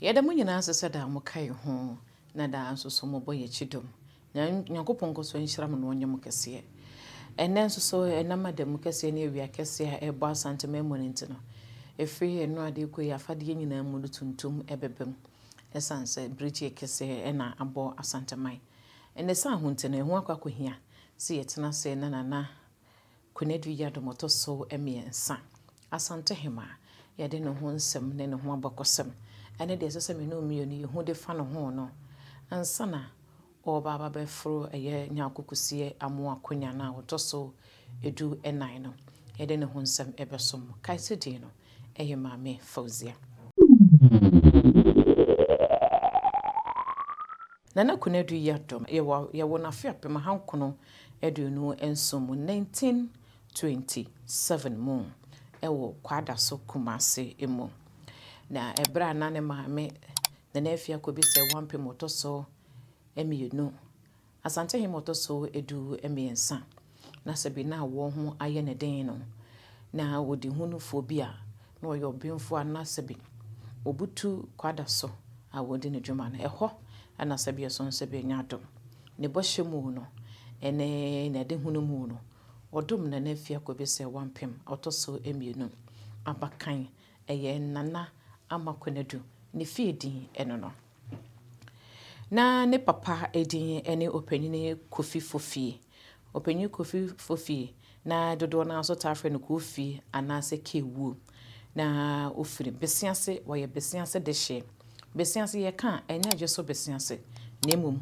Yɛda mo nyinaa ase sɛ daa moka yɛn ho na daa nso so mobɔ yɛn akyi dom. Nyankopɔn nkɔ so nhyira mo na ɔnyɛ mo kɛseɛ. Ɛnnɛ nso so ɛnam adamu kɛseɛ ne awia kɛseɛ a ɛrebɔ Asanteman mu no nti no, ɛfiri ɛno ade rekɔ yi afadeɛ nyinaa mu no tuntum ɛbɛba mu ɛsiane sɛ birikyie kɛseɛ ɛna abɔ Asanteman. Ɛnɛ saa ho nti no, ɛho akɔ akɔhia sɛ yɛtena ase na Nana Konadu Yiadom ɔtɔ so mmiɛnsa, Asantehemaa, yɛde ne ho nsɛm ne ne ho abakɔsɛm ne deɛ ɛsɛ sɛ me ne wo mmienu yɛhu de fa ne ho no ansa na ɔreba aba bɛforo ɛyɛ Nyarko Kusie Amoah Akonya no a ɔtɔ so 14 no, yɛde ne ho nsɛm ɛbɛsom. Kae sɛ din no ɛyɛ Maame Fauzia. Nana Konadu Yiadom, yɛwɔ no afe 1927 mu, 1927 mu, ɛwɔ Kwadaso Kumase mu. Na ɛberɛ a na ne maame Nana Afia Kobi sɛ wampem ɔtɔ so mmienu, Asantehene ɔtɔ so 13, na sɛbi na wɔn ho ayɛ ne den no, na wɔdi hunufoɔ bi a na ɔyɛ ɔbenfoɔ a na sɛbi obutu Kwadaso a wɔdi ne dwuma no. Ɛhɔ ɛna sɛbi ɛso sɛbi anya adom. Ne bɔhyɛ mu no, ɛne n'adehunu mu no, ɔdom Nana Afia Kobi sɛ wampem ɔtɔ so mmienu. Abakan ɛyɛ Nana Ama Konadu ne fie din ɛno no. Na ne papa edin ɛne Ɔpanyin Kofi Fofie. Ɔpanyin Kofi Fofie na dodoɔ no nso taa frɛ no Kofi anaasɛ Kewuo. Na ofiri Besiase, wɔyɛ Besiase dehyeɛ. Besiase yɛka a, ɛnyɛ agye so Besiase. Na mmom,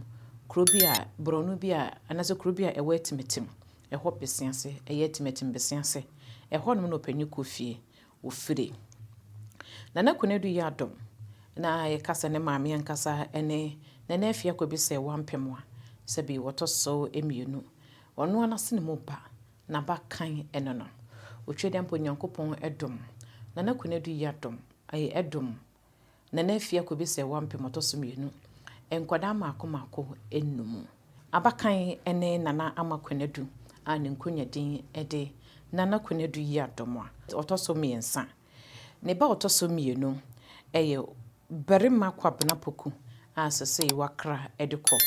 kuro bi a, borɔno bi a, anaasɛ kuro bi a ɛwɔ Atimatim, ɛhɔ Besiase, ɛyɛ Atimatim Besiase. Ɛhɔ nom na Ɔpanyin Kofi ofiri. Nana Konadu Yiadom, na yɛka sɛ ne maame ankasa ne Nana Afia Kobi sɛ wampem a, sɛbi wɔtɔ so mmienu. Ɔno ara n'ase ne mu ba, n'abakan ɛno no. Otwa dɛ mpo Nyankopɔn ɛdom. Nana Konadu Yiadom, ɛyɛ ɛdom. Nana Afia Kobi sɛ wampem ɔtɔ so mmienu. Nkwadaa mmaako mmaako enum. Abakan ne Nana Ama Konadu a ne nkonya din de Nana Konadu Yiadom a ɔtɔ so mmiɛnsa. Ne ba ɔtɔ so mmienu ɛyɛ Barima Kwabena Poku a sesei wakra de kɔ.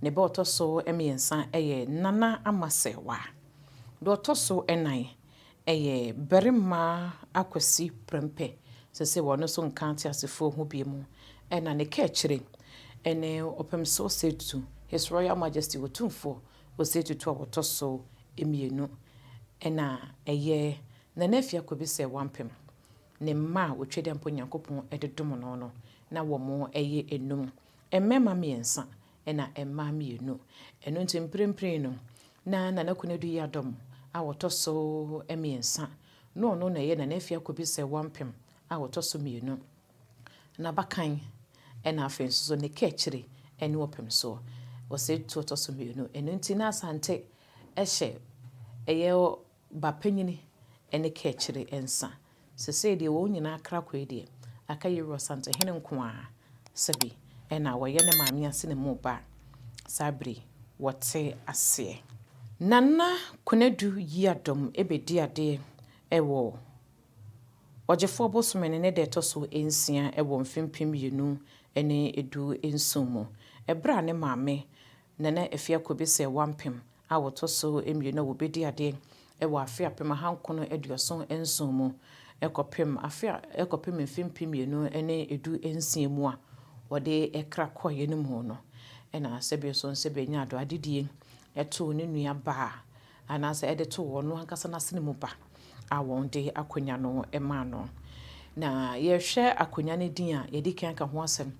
Ne ba ɔtɔ so mmiɛnsa ɛyɛ Nana Ama Sɛwa. Deɛ ɔtɔ so nnan ɛyɛ Barima Akwasi Prempeh, sesei wɔno nso nka ateasefoɔ ho bio mu. Ɛna ne kaakyire ɛne Ɔpemso Osei Tutu, His Royal Majesty Otumfoɔ Osei Tutu a wɔtɔ so mmienu. Ɛna ɛyɛ Nana Afia Kobi sɛ wampem. Ne mma a wɔtwa dɛ mpo Nyankopɔn de dom no no, na wɔn ɛyɛ enum. Mmarima mmiɛnsa ɛna mmaa mmienu. Ɛno nti mprempren no, na Nana Konadu Yiadom a wɔtɔ so mmiɛnsa, na ɔno na ɛyɛ Nana Afia Kobi sɛ wampem a wɔtɔ so mmienu. N'abakan ɛna afei nso so ne kaakyire ɛne ɔpem soɔ. Osei Tutu ɔtɔ so mmienu. Ɛno nti na Asante ɛhyɛ ɛyɛ ba panyini ɛne kaakyire nsa. Sesei deɛ wɔn nyinaa kra kɔ yi deɛ, aka Yewura Asantehene nko ara sɛbi ɛna wɔyɛ ne maame ase ne mu ba saa bere wɔte aseɛ. Nana Konadu Yiadom ɛbɛdi adeɛ ɛwɔ Ɔgyefoɔ bosome no ne da ɛtɔ so 6 ɛwɔ mfe 2017 mu. Ɛberɛ a ne maame Nana Afia Kobi sɛ wampem a wɔtɔ so mmienu a wɔbɛdi adeɛ ɛwɔ afe 1977 mu ɛkɔpem afe ɛkɔpem mfe 2016 mu a wɔde ɛkra kɔeɛ no mu no, ɛna sɛbi nso sɛbi anya ado adedie ɛtoo ne nua baa anaasɛ ɛde too ɔno ankasa n'asene mu ba a wɔn de akonnwa no maa no. Na yɛhwɛ akonnwa no din a yɛde kan ka ho asɛm,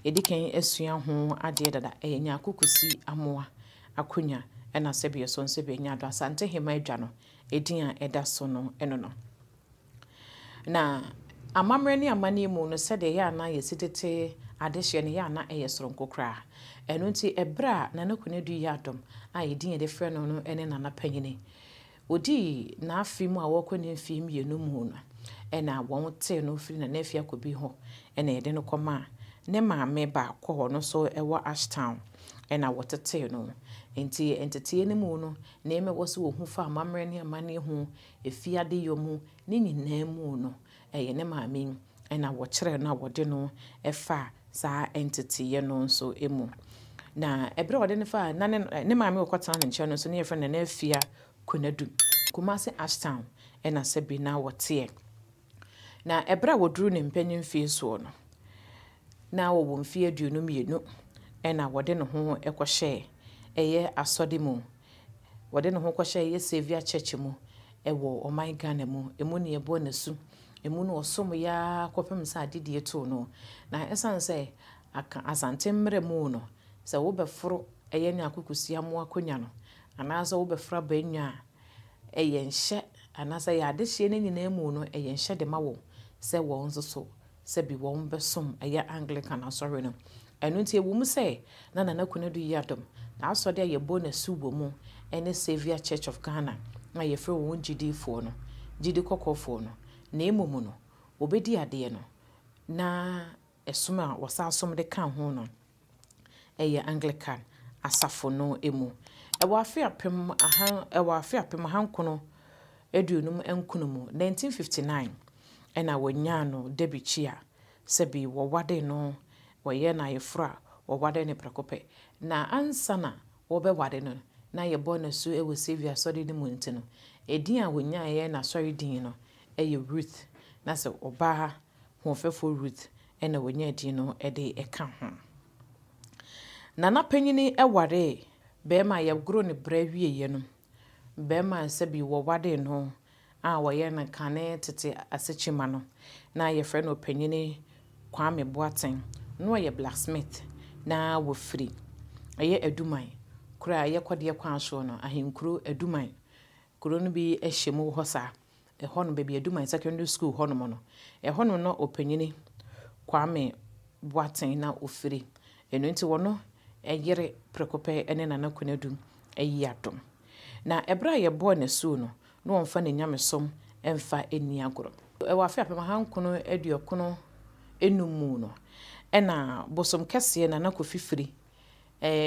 yɛde kan asua ho adeɛ dada, ɛyɛ Nyarko Kusi Amoah akonnwa ɛna sɛbi ɛso sɛbi anya ado Asantehene adwa no edin a ɛda so no ɛno no. Na amammerɛ ne amanneɛ mu no, sɛdeɛ ɛyɛ a na yɛsi tete adehyeɛ no yɛ a na ɛyɛ soronko koraa. Ɛno nti ɛberɛ a Nana Konadu Yiadom a yɛdin yɛde frɛ no no ne Nana Panyini odii n'afe mu a wɔrekɔ ne mfeɛ mmienu mu no, ɛna wɔn tee no firi Nana Afia Kobi hɔ ɛna yɛde no kɔmaa ne maame baako hɔ no nso ɛwɔ Ashtown ɛna wɔtetee no. Nti nteteeɛ no mu no, nneɛma ɛwɔ sɛ wɔhu fa amammerɛ ne amanneɛ ho, efie adeyɔ mu ne nyinaa mu no, ɛyɛ ne maame. na wɔkyerɛɛ no a wɔde no faa saa nteteeɛ no nso mu. Na ɛberɛ a wɔde no faa na ne ne maame wɔkɔtena ne nkyɛn no nso ne yɛfrɛ no Nana Afia Konadu. Kumasi Ashtown na sɛbi na wɔteɛ. Na ɛberɛ a wɔduru ne mpanin mfie soɔ no, na wɔwɔ mfeɛ 22 na wɔde ne ho kɔhyɛɛ ɛyɛ asɔre mu. Wɔde ne ho kɔhyɛɛ ɛyɛ Saviour Church mu wɔ ɔman Ghana mu. Ɛmu na yɛbɔɔ no asu. Ɛmu na ɔsomeeɛ ara kɔpem sɛ adedie too no. Na ɛsiane sɛ aka Asante mmerɛ mu no, sɛ wobɛforo ɛyɛ Nyarko Kusi Amoah akonnwa no anaasɛ wobɛforo abannwa a, ɛyɛ nhyɛ anaasɛ ɛyɛ adehyeɛ no nyinaa mu no, ɛyɛ nhyɛ de ma wɔn sɛ wɔn nso so sɛbi wɔbɛsom ɛyɛ Anglican asɔre no. Ɛno nti ɛwɔ mu sɛ na Nana Konadu Yiadom n'asɔre a yɛbɔ no asu wɔ mu ne Saviour Church of Ghana a yɛfrɛ wɔn gyidifoɔ no, gyidi kɔkɔɔfoɔ no, na mmom no wɔbɛdi adeɛ no na ɛsom a wɔsan som de ka ho no yɛ Anglican asafo no mu. Ɛwɔ afe apem aha ɛwɔ afe 1959 mu, 1959, ɛna wɔnyaa no Debbie Chia sɛbi wɔwade no, wɔyɛ no ayeforo a wɔwade no prɛko pɛ. Na ansa na wɔbɛware no, na yɛbɔ no asu wɔ Saviour Asɔre no mu nti no, edin a wɔnyaeɛ n'asɔre din no yɛ Ruth. Na sɛ ɔbaa hoɔfɛfoɔ Ruth na wɔnyaa din no de ka ho. Nana panyini waree barima a yɛgoro ne berɛ wieeɛ no, barima a sɛbi wɔwaree no a wɔyɛ no kane tete asekyima no, na yɛfrɛ no Ɔpanyini Kwame Boateng. Na ɔyɛ blacksmith, na wɔfiri ɛyɛ Aduman, kuro a ɛyɛ kɔdeɛ kwan soɔ no, ahenkuro Aduman. Kuro no bi hyɛ mu wɔ hɔ saa. Ɛhɔ nom, baabi Aduman Secondary School hɔnom no, ɛhɔnom na Ɔpanyini Kwame Boateng na ɔfiri. Ɛno nti wɔno yere prɛko pɛ ne Nana Konadu ayi adom. Na ɛberɛ a yɛbɔɔ no asuo no, na wɔmfa ne nyamesom mfa nni agorɔ. Wɔ afe 1995 mu no, ɛna bosom kɛseɛ Nana Kofi Firi,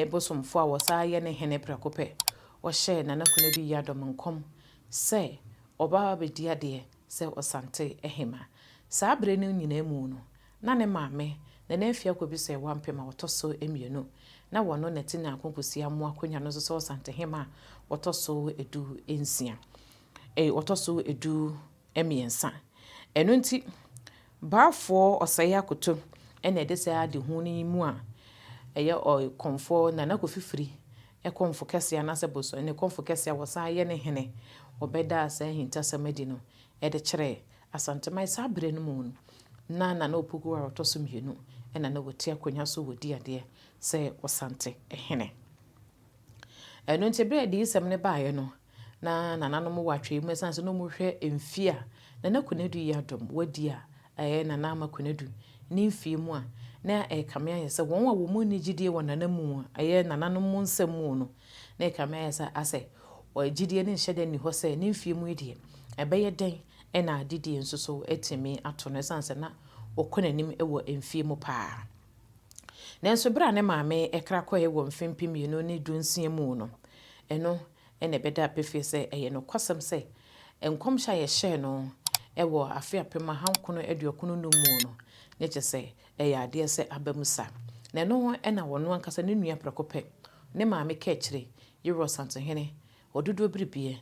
bosomfoɔ a wɔsan yɛ ne hene prɛko pɛ, ɔhyɛɛ Nana Konadu Yiadom nkɔm sɛ ɔbɛba abɛdi adeɛ sɛ Ɔsante Hemmaa. Saa berɛ no nyinaa mu no, na ne maame, Nana Afia Kobisɛ Wampem a ɔtɔ so mmienu, na wɔno na ɛte Nyarko Kwesi Amoah akonnwa no so sɛ Ɔsantehemmaa a ɔtɔ so 16, ɔtɔ so 13. Ɛno nti, Baafoɔ Ɔsɛe Akoto na ɛde saa adehu no yi mu a ɛyɛ ɔkɔmfoɔ Nana Kofi Firi kɔmfo kɛseɛ anaasɛ bosom ne kɔmfo kɛseɛ a wɔsan yɛ ne hene, ɔbɛdaa saa ahintasɛm adi no de kyerɛɛ Asanteman. Saa berɛ no mu no, na Nana Opoku a ɔtɔ so mmienu na na ɔte akonnwa so wɔ di adeɛ sɛ Ɔsante hene. Ɛno nti berɛ a adiyisɛm no baeɛ no, na nananom wɔ atwee mu ɛsiane sɛ na wɔhwɛ mfie a Nana Konadu Yiadom wadi a ɛyɛ Nana Ama Konadu ne mfie mu a, na ɛrekame ayɛ sɛ wɔn a wɔn nni gyidie wɔ Nana mu a ɛyɛ nananom mu nsɛm mu no, na ɛrekame ayɛ sɛ asɛ gyidie no nhyɛ da nni hɔ sɛ ne mfie mu yi deɛ, ɛbɛyɛ dɛn na adedie nso so atumi ato no ɛsiane sɛ na ɔkɔ n'anim wɔ mfie mu paa. Nanso berɛ a ne maame kra kɔeɛ wɔ mfe 2016 mu no, ɛno na ɛbɛdaa pefee sɛ ɛyɛ nokwasɛm sɛ nkɔmhyɛ a yɛhyɛɛ no wɔ afe 1995 mu no, na kyerɛ sɛ ɛyɛ adeɛ sɛ aba mu sa. Na ɛno na ɔno ankasa ne nua prɛko pɛ, ne maame kaakyire, Yerua Ɔsantehene, Ɔdodoɔ Biribiɛ,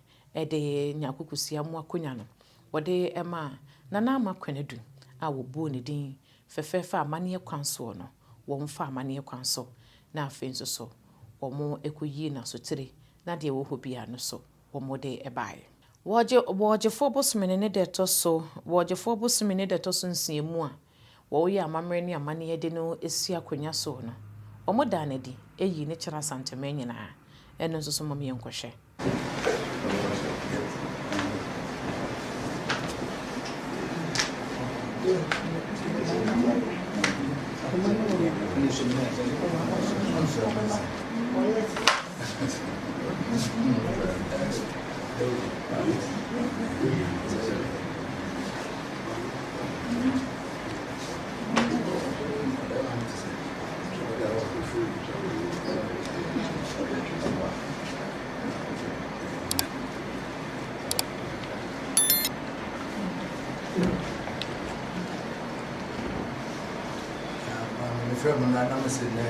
de Nyarko Kusi Amoah Akonya no, wɔde maa Nana Ama Kwenadu a wɔbɔɔ ne din fɛfɛɛfɛ amanneɛ kwan soɔ no, wɔmfa amanneɛ kwan so, na afei nso so wɔkɔyii no asotire, na deɛ ɛwɔ hɔ biara no so wɔde baeɛ. Wɔgye Wɔgyefoɔ bosome no ne da ɛtɔ so Wɔgyefoɔ bosome ne da ɛtɔ so nsia mu a wɔyɛ amammerɛ ne amanneɛ de no si akonnwa soɔ no, wɔdaa no adi yii no kyerɛ Asanteman nyinaa. Ɛno nso so mom yɛnkɔhwɛ. Yɛfrɛ me na na mese nɛ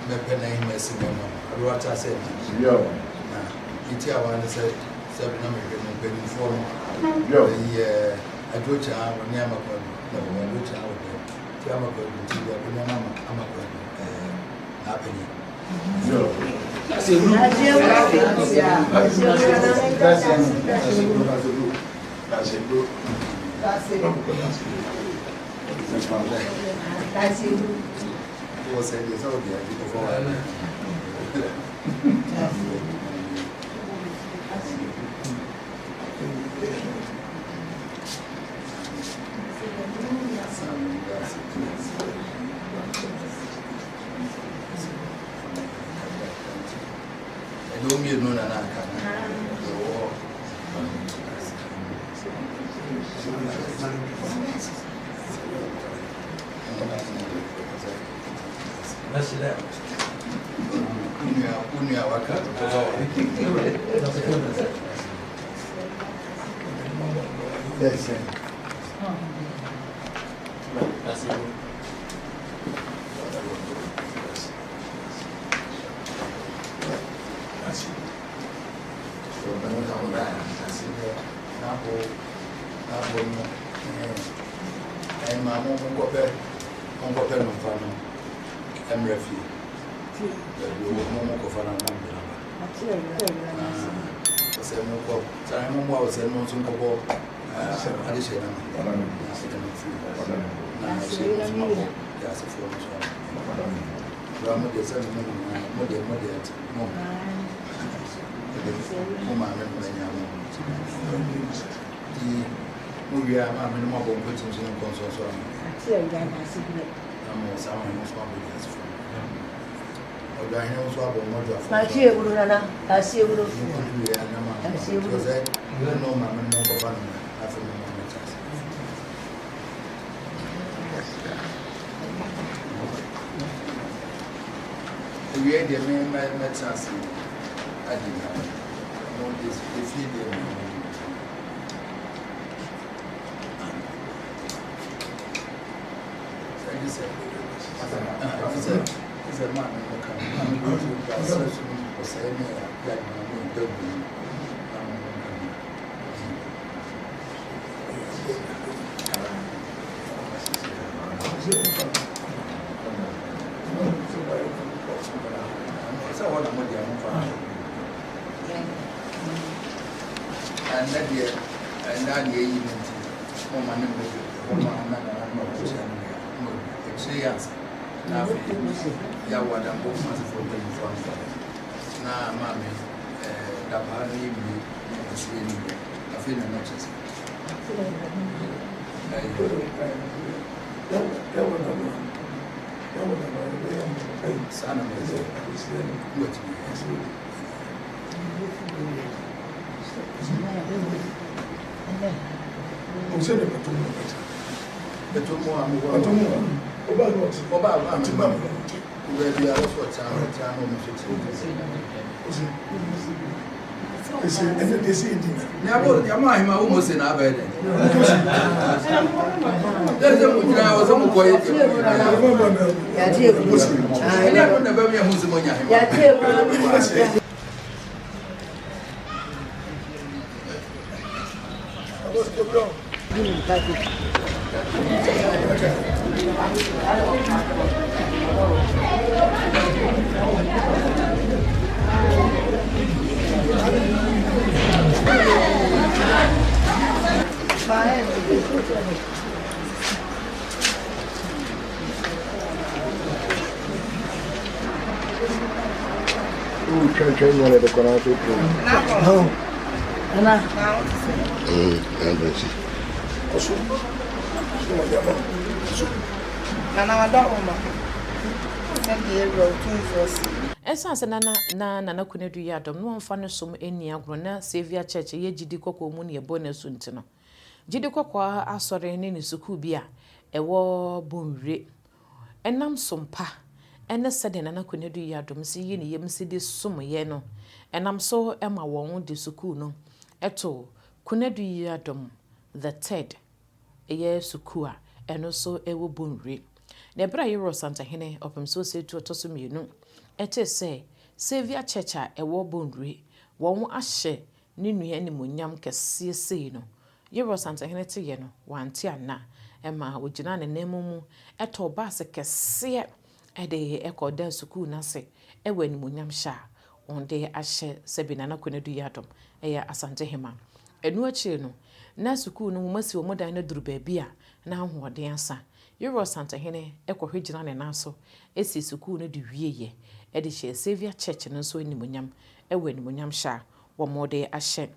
mɛpɛ na ahima asi me ma aberewa te asɛ nti na ne tiawa ne sɛ sɛbi na mehwɛ no mpanyinfoɔ no ɛyi ɛɛ adwokyaa wɔne amakwadu na wɔwɔ adwokyaa wɔ dɛm ti amakwadu nti deɛ akonnwa no ama amakwadu ɛɛ n'apanyin. Ɛne mmienu na na aka no ɛwɔ hɔ. Monkɔpɛ no mfa no mmra fie. Baabi ɔwɔ mo monkɔfa no na mede no aba. Na ɔsɛ monkɔ saa mo mmoa ɔsɛ no nso nkɔbɔ adehyɛ no ama na ɛde no firi na ɔsɛ no nso mabɔ de asefoɔ no so ama. Bra mo deɛ sɛ mo mo deɛ mo deɛ mo mo maame no bɛnya mo nti mo wie a maame no mo abɔ mpɔtim so ne nkɔnsɔnsɔ ama na mo saa mo nso abɔ de asefoɔ ɔdwahene nso abɔ mo dwafo Ase ewuro nana, ase ewuro. mo kɔdu wie a na ma Ase ewuro. sɛ mo no maame no mo nkɔfa no ma afei mo mo kyɛ ase. Ewie deɛ me mɛ mɛtena ase adi na mo de efie deɛ mo. Sɛ gye sɛ gye sɛ gye sɛ maame no ka maame no nso gba sɛ so ɔsɛe ne yɛ adwuma ne dawuro na mo mo ka no. Sɛ hɔ na mo deɛ mo fa. Ɛnnɛ deɛ ɛnnɛ adeɛ yi no nti mo ma ne mmɛ bi mo ma na nana no ɔkyerɛ no deɛ mo akyire yɛ ansa na afei yɛawo adamfo kumasefoɔ mpanyinfoɔ ansa na maame ɛɛ dapaa no yɛ wie na asie no wie afei na na kyerɛ sɛ ɛyɛ saa na mɛ sɛ mo atumi bɛtɔ mu a mo wɔ ɔbaa ɔbaa baabi a wɔsɔ ɔtaa ɔtaa na ɔmo nso te. Nyabo ahema wo Mose na abɛyɛ dɛ. Dɛ sɛ mo gyina hɔ sɛ mo kɔ yɛ deɛ mo yɛ. Yàtí ewuro. Ɛnyɛ no na ɛbɛn mi ɛho sɛ mo nya ahema. Yàtí ewuro. Ɛsiane sɛ na na Nana Konadu yɛ adɔm na wɔmfa ne som nni agorɔ na Saviour Church yɛ gyidi kɔkɔɔ mu na yɛbɔ no asu nti no, Gyidi Kɔkɔɔ Asɔre ne ne sukuu bi a ɛwɔ Bonwire nam som pa ne sɛdeɛ Nana Konadu yɛ adɔm si yi ne yam si de som yɛn no nam so ma wɔn de sukuu no to Konadu Yiadom The Third yɛ sukuu a ɛno nso wɔ Bonwire. Na ɛberɛ a Yewura Ɔsantehene Ɔpemsoɔ Osei Tutu ɔtɔ so mmienu tee sɛ Saviour Church a ɛwɔ Bonwire wɔn ahyɛ ne nua animuonyam kɛseɛ sei no, Yewura Ɔsantehene teeɛ no, wante anna. Ɛmaa ɔgyinaa ne nan mu tɔɔ baase kɛseɛ de kɔdaa sukuu no ase wɔ animuonyam hyɛ a wɔde ahyɛ sɛbe Nana Konadu Yiadom yɛ Asantehema. Ɛno akyiri no, na sukuu no wɔasi wɔn dan no aduru baabi a na ahoɔden asa. Yewura Ɔsantehene kɔhwɛ gyina ne nan so sii sukuu no de wieeɛ de hyɛɛ Saviour Church no nso animuonyam wɔ animuonyam hyɛ a wɔde ahyɛ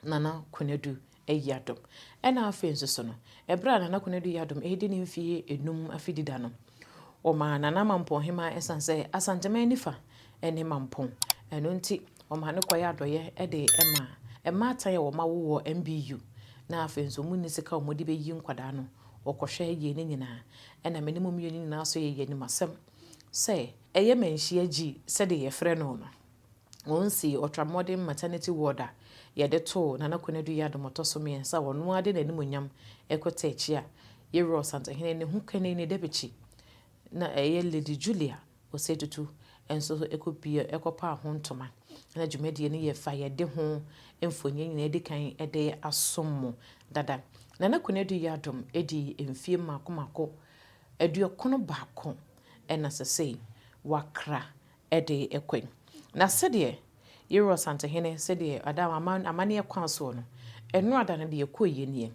Nana Konadu Yiadom. Ɛna afei nso so no, ɛberɛ a Nana Konadu Yiadom redi ne mfeɛ enum afidida no, wɔmaa Nana Mampɔn Hemaa ɛsiane sɛ Asanteman nifa ne Mampɔn. Ɛno nti, wɔmaa no kɔyɛ adɔeɛ de maa mmaatan a wɔawo wɔ MBU, na afei nso wɔnni sika a wɔde bɛyi nkwadaa no, wɔkɔhwɛ yie no nyinaa. Ɛna me ne mo mmienu nyinaa nso yɛyɛ animasɛm sɛ ɛyɛ Manhyia G sɛdeɛ yɛfrɛ no no. Wɔsii Ɔtramɔden Maternity Ward a yɛde too Nana Konadu Yiadom ɔtɔ so mmiɛnsa a ɔno ara de n'animuonyam kɔtaa akyi a Yewura Ɔsantehene ne ho kani ne Debekyi na ɛyɛ Lady Julia Osei Tutu nso kɔpue kɔpaa ho ntoma. Na dwumadie no yɛ fa yɛde ho mfonin nyinaa di kan de asom mo dada. Nana Konadu Yiadom dii mfie mmaako mmaako aduɔkono baako na sesei wakra de kɔ yi. Na sɛdeɛ Yeroa Asantehene, sɛdeɛ ada amanneɛ kwan soɔ no, ɛno ada no deɛ ɛkɔeɛ nie.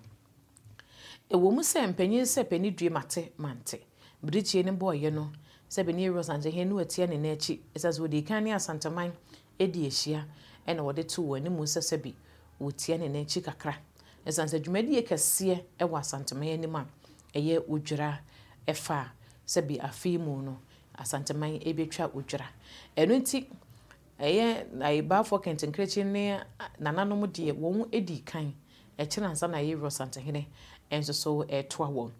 Ɛwɔ mu sɛ mpanin sɛ panin due mate mante, birikyie no bɔeɛ no, sɛ panin Yeroa Asantehene no atia ne nan akyi, ɛsiane sɛ ɔdii kan ne Asanteman di ahyia, ɛna wɔde too wɔn anim sɛ sɛbi wɔtia ne nan akyi kakra. Ɛsiane sɛ dwumadie kɛseɛ wɔ Asanteman anim a ɛyɛ odwira ɛfa a sɛbi afe yi mu no Asanteman rebɛtwa odwira. Ɛno nti, ɛyɛ Ayebafoɔ Kɛntenkerekye ne nananom deɛ wɔn dii kan kyere ansa na Ayewura Ɔsantehene nso so retoa wɔn.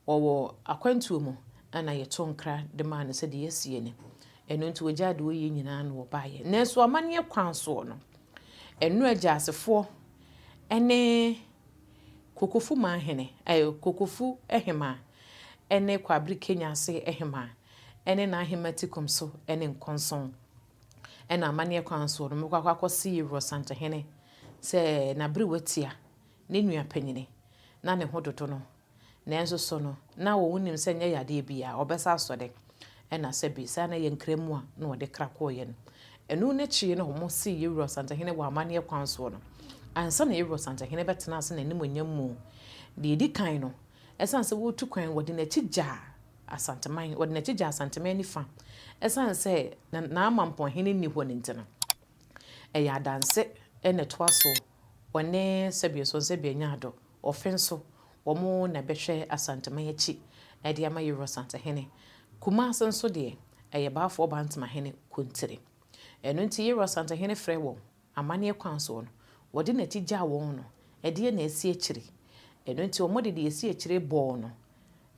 Wɔwɔ akwantuo mu na yɛto nkra de maa no sɛ deɛ asie ni. Ɛno nti wɔgyaa deɛ wɔyɛ nyinaa na wɔbaeɛ. Nanso amanneɛ kwan soɔ no, ɛno Agyasefoɔ ne Kokofu manhene, ɛɛ Kokofu hemaa ne Kwabere Kenya ase hemaa ne n'ahemma Tikum so ne Nkɔnsɔn ɛna amanneɛ kwan soɔ no, mekɔ akɔ akɔse Yewura Ɔsantehene sɛ n'aberewa tia ne nua panyini na ne ho dodo no. Nanso so no, na wɔn nim sɛ nyɛ yadeɛ biara, ɔbɛsa asɔ dɛ. Ɛna sɛbi saa na ɛyɛ nkra mu a na wɔde kra kɔɔeɛ no. Ɛno n'akyi na wɔn see Yewura Ɔsantehene wɔ amanneɛ kwan soɔ no. Ansa na Yewura Ɔsantehene bɛtena ase n'animuonyam mu, deɛ ɛdi kan no, ɛsiane sɛ wɔretu kwan, wɔde n'akyi gyaa Asanteman, wɔde n'akyi gyaa Asanteman nifa. Ɛsiane sɛ na n'amampɔnhene nni hɔ no nti no, ɛyɛ adanse na ɛtoa so, wɔne Sɛbiɔsɔ Nsɛbianyaado, Ɔfe nso, wɔn na ɛbɛhwɛ Asanteman akyi de ama Yewura Asantehene. Kumase nso deɛ, ɛyɛ Baafoɔ Bantemahene Kontire. Ɛno nti Yewura Asantehene frɛɛ wɔn amanneɛ kwan soɔ no, wɔde n'akyi gyaa wɔn no, ɛdeɛn na asi akyire? Ɛno nti wɔde deɛ ɛsi akyire bɔɔ no,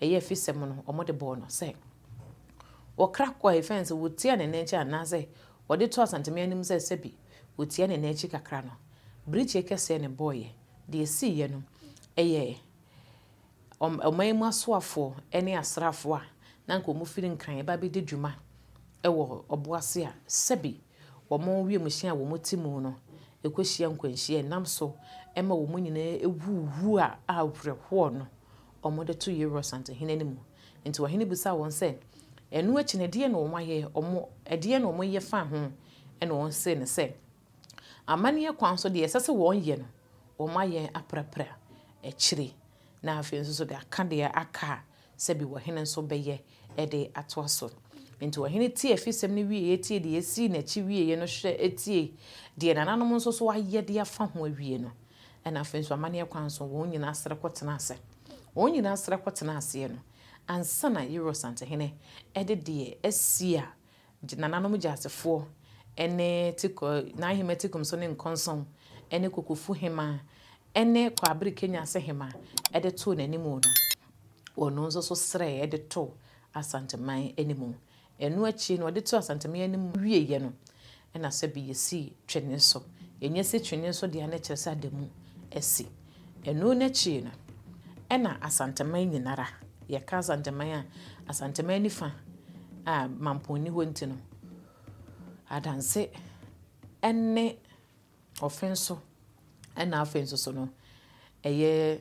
ɛyɛ afisɛm no, wɔde bɔɔ no sɛ, wɔkra kɔe, fɛn sɛ wɔtia ne nan akyi anaasɛ wɔde to Asanteman anim sɛ sɛbi wɔtia ne nan akyi kakra no, birikyie kɛseɛ na ɛbɔeɛ. Deɛ ɛsiiɛ no, ɛyɛ ɔman mu asoafoɔ ne asraafoɔ a na anka wɔfiri Nkran reba abɛdi dwuma wɔ Ɔboase a sɛbi wɔn wiemhyɛn a wɔte mu no kɔhyia nkwanhyia a ɛnam so ma wɔn nyinaa wuwu a awerɛhoɔ no wɔde to Yeru Asantehene anim. Nti ɔhene bisaa wɔn sɛ, ɛno akyi no ɛdeɛn na wɔayɛ, wɔn, ɛdeɛn na wɔyɛ faa ho? Ɛna wɔsee no sɛ, amanneɛ kwan so deɛ ɛsɛ sɛ wɔyɛ no, wɔayɛ aprapra akyire, na afei nso so de aka deɛ aka a sɛbi ɔhene nso bɛyɛ de atoa so. Nti ɔhene tiee afisɛm no wieeɛ, tiee deɛ ɛsii n'akyi wieeɛ no hwɛ tiee deɛ nananom nso so ayɛ de afa ho awie no, ɛna afei nso amanneɛ kwan so wɔn nyinaa srɛ kɔtenaa ase. Wɔn nyinaa srɛ kɔtenaa aseɛ no, ansa na Yeru Asantehene de deɛ asi a nananom Gyasefoɔ ne Tikɔ, n'ahemmaa Tikum so ne Nkɔnsɔn ne Kokofu hemaa ne Kwabere Kenya ase hemaa de too n'anim no, ɔno nso so srɛɛ de too Asanteman anim. Ɛno akyi no, ɔde too Asanteman anim wieeɛ no, ɛna sɛbe yɛsii twene so. Yɛnya si twene so deɛ a na kyerɛ sɛ adamu asi. Ɛno n'akyi no, ɛna Asanteman nyinara. Yɛka Asanteman a, Asanteman nifa a Mampong nni hɔ nti no, Adanse ne Ɔfenso ɛna afei nso so no, ɛyɛ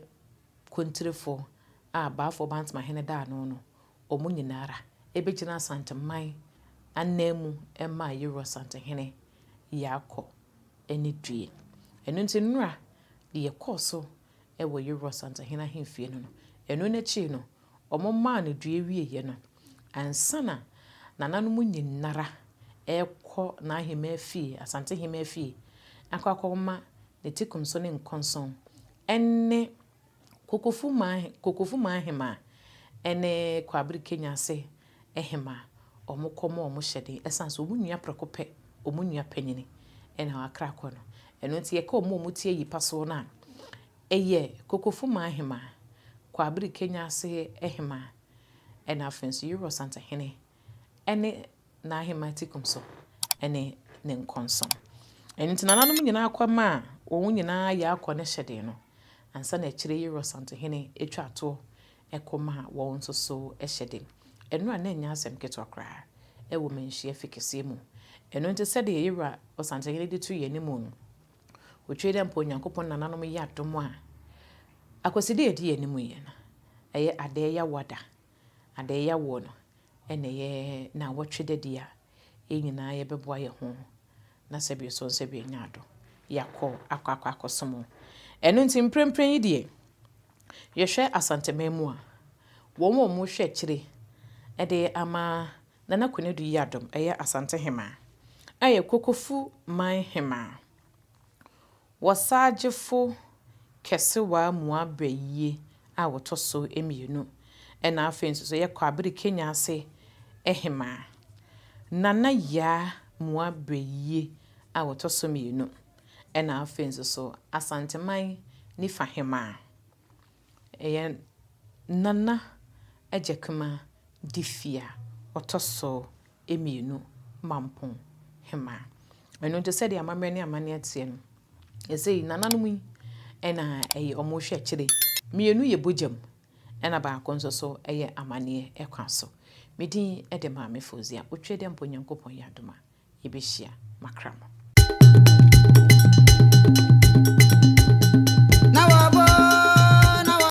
Kontirefo a Baafoɔ Bantamahene da ano no, wɔn nyina ara bɛgyina Asanteman ananmu maa Yeru Asantehene Yaakɔ ne due. Ɛno nti nnora deɛ ɛkɔɔ so wɔ Yeru Asantehene ahemfie no no, ɛno no akyiri no, wɔmaa no due wieeɛ no, ansa na nananom nyinara rekɔ n'ahemaa fie, Asantehemaa fie, akɔ akɔma ne tikumso ne nkɔnsɔn ne Kokofu man Kokofu man hemaa ne Kwabere Kenyase hemaa, wɔkɔ ma wɔhyɛ den ɛsiane sɛ wɔn nua prɛko pɛ, wɔn nua panyini na wakra kɔ no. Ɛno nti yɛka wɔn a wɔte ayi pa soɔ no a, ɛyɛ Kokofu man hemaa, Kwabere Kenyase hemaa, ɛna afei nso Yero Asantehene ne n'ahemman tikum so ne ne nkɔnsɔn. Ɛno nti nananom nyinaa kɔ maa wɔn nyinaa yɛ akɔ ne hyɛden no, ansa na akyire yi Rɔsantohene twa toɔ kɔ maa wɔn nso so hyɛden. Ɛno a na ɛnyɛ asɛm ketewa koraa wɔ Manhyia fi kɛseɛ mu. Ɛno nti sɛdeɛ yɛwura Ɔsantehene de to yɛn anim no, ɔtwei dɛ mpo Onyankopɔn nananom yɛ adom a, Akwaside a ɛdi yɛn anim yi no, ɛyɛ Adɛɛ Yawada Adɛɛ Yawoɔ no, na ɛyɛ naawɔtwe da di a yɛn nyinaa yɛbɛboa yɛn ho na sɛbi so sɛbi anya ado yɛakɔ akɔ akɔ akɔsom wo. Ɛno nti mprempren yi deɛ yɛhwɛ Asanteman mu a, wɔn a wɔhwɛ akyire de ama Nana Konadu Yiadom ɛyɛ Asantehemaa, ɛyɛ Kokofu man hemaa. Wɔsaagyefo kɛsewaa mua brɛ yie a wɔtɔ so mmienu. Ɛna afei nso so yɛ Kwabere Kenya ase hemaa. Nana Yaa mua brɛ yie a wɔtɔ so mmienu. Ɛna afei nso so Asanteman Nifa hemaa. Ɛyɛ Nana Agyakuma Difia ɔtɔ so mmienu Mampong hemaa. Ɛno nti sɛdeɛ amammerɛ ne amanneɛ teɛ no, ɛsei nananom yi na ɛyɛ wɔn hwɛ akyire. Mmienu yɛ bogya mu, ɛna baako nso so yɛ amanneɛ kwan so. Me din de Maame Fauzia. Otwa dɛ mpo Nyankopɔn yɛ adom a, yɛbɛhyia. Makra mo.